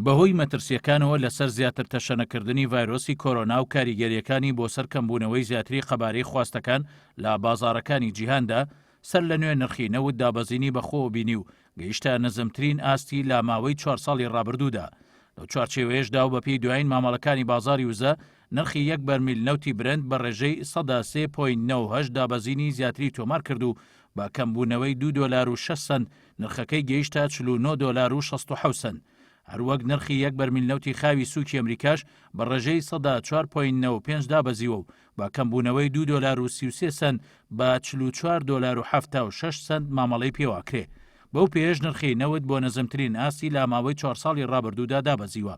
بەهۆی مەترسییەکانەوە لەسەر زیاتر تەشەنەکردنی ڤایرۆسی کۆرۆنا و کاریگەرییەکانی بۆ سەر کەمبوونەوەی زیاتری قەبارەی خواستەکان لە بازاڕەکانی جیهاندا، سەرلەنوێ نرخی نەوت دابەزینی بەخۆوە بینی و گەیشتە نزمترین ئاستی لە ماوەی چوار ساڵی ڕابردوودا. لەو چوارچێوەیەشدا و بەپێی دوایین مامەڵەکانی بازاڕی وزە، نرخی یەک بەرمیل نەوتی برێنت بە ڕێژەی سەدا سێ point 98 دابەزینی زیاتری تۆمار کرد و بە کەمبوونەوەی دوو دۆلار و شەش سەنت نرخەکەی گەیشتە 49 دۆلار و 67 سەنت. هەروەک نرخی یەک بەرمیل نەوتی خاوی سووکی ئەمریکاش بە ڕێژەی سەدا چوار point 95 دابەزیوە و بە کەمبوونەوەی دوو دۆلار و 33 سەنت بە 44 دۆلار و 76 سەنت مامەڵەی پێوەئەکرێ. بەو پێیەش نرخی نەوت بۆ نزمترین ئاستی لە ماوەی چوار ساڵی ڕابردوودا دابەزیوە.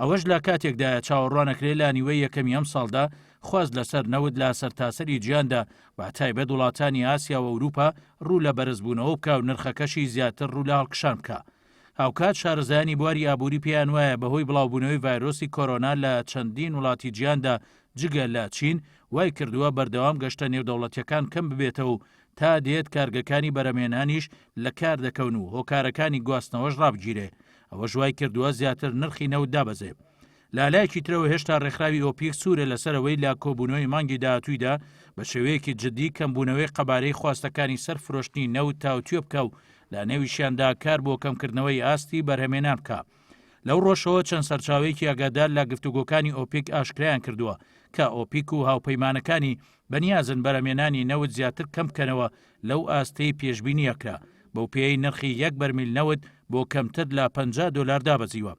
ئەوەش لە کاتێکدایە چاوەڕوانەکرێ لە نیوەی یەکەمی ئەمساڵدا خواست لەسەر نەوت لە سەرتاسەری جیهاندا بە تایبەت وڵاتانی ئاسیا و ئەوروپا ڕوو لە بەرزبوونەوە بکا و نرخەکەشی زیاتر ڕوو لە هەڵکشان بکا. هاوکات شارەزایانی بواری ئابووری پێیان وایە بەهۆی بڵاوبوونەوەی ڤایرۆسی کۆرۆنا لە چەندین وڵاتی جیهاندا جگە لە چین وای کردووە بەردەوام گەشتە نێودەوڵەتیەکان کەم ببێتەوە و تا دێت کارگەکانی بەرەمێنانیش لە کار دەکەون و هۆکارەکانی گواستنەوەش ڕابگیرێ ئەوەش وای کردووە زیاتر نرخی نەوت دابەزێ. لە لایەکی ترەوە هێشتا ڕێکخراوی ئۆپیک سوورە لەسەر ئەوەی لە کۆبوونەوەی مانگی داهاتوویدا بە شێوەیەکی جددی کەمبوونەوەی قەبارەی خواستەکانی سەر فرۆشتنی نەوت تاوتوێ بکا و لە نێویشیاندا کار بۆ کەمکردنەوەی ئاستی بەرهەمێنان بکا. لەو ڕۆژەوە چەند سەرچاوەیەکی ئاگادار لە گفتوگۆکانی ئۆپیک ئاشکرایان کردووە کە ئۆپیک و هاوپەیمانەکانی بەنیازن بەرهەمێنانی نەوت زیاتر کەم بکەنەوە لەو ئاستەی پێشبینی ئەکرا، بەوپێیەی نرخی یەک بەرمیل نەوت بۆ کەمتر لە 50 دۆلار دابەزیوە.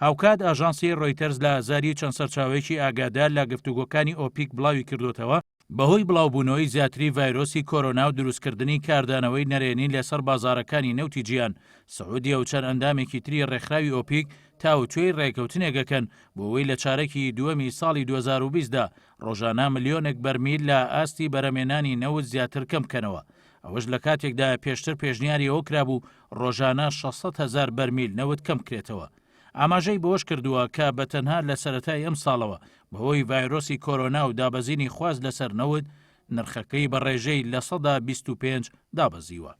هاوکات ئاژانسی ڕۆیتەرز لە زاری چەند سەرچاوەیەکی ئاگادار لە گفتوگۆکانی ئۆپیک بڵاوی کردۆتەوە، بەهۆی بڵاوبوونەوەی زیاتری ڤایرۆسی کۆرۆنا و دروستکردنی کاردانەوەی نەرێنی لەسەر بازاڕەکانی نەوتی جیهان، سعودیە و چەند ئەندامێکی تری ڕێکخراوی ئۆپیک تاوتوێی ڕێکەوتنێک ئەکەن بۆ ئەوەی لە چارەکی دووەمی ساڵی 2020 دا ڕۆژانە ملیۆنێک بەرمیل لە ئاستی بەرهەمێنانی نەوت زیاتر کەم بکەنەوە، ئەوەش لە کاتێکدایە پێشتر پێشنیاری ئەوە کرابوو ڕۆژانە 600 هەزار بەرمیل نەوت کەم بکرێتەوە. ئاماژەی بەوەشکردووە کە بە تەنها لە سەرەتای ئەمساڵەوە بەهۆی ڤایرۆسی کۆرۆنا و دابەزینی خواست لەسەر نەوت، نرخەکەی بە ڕێژەی 25% دابەزیوە.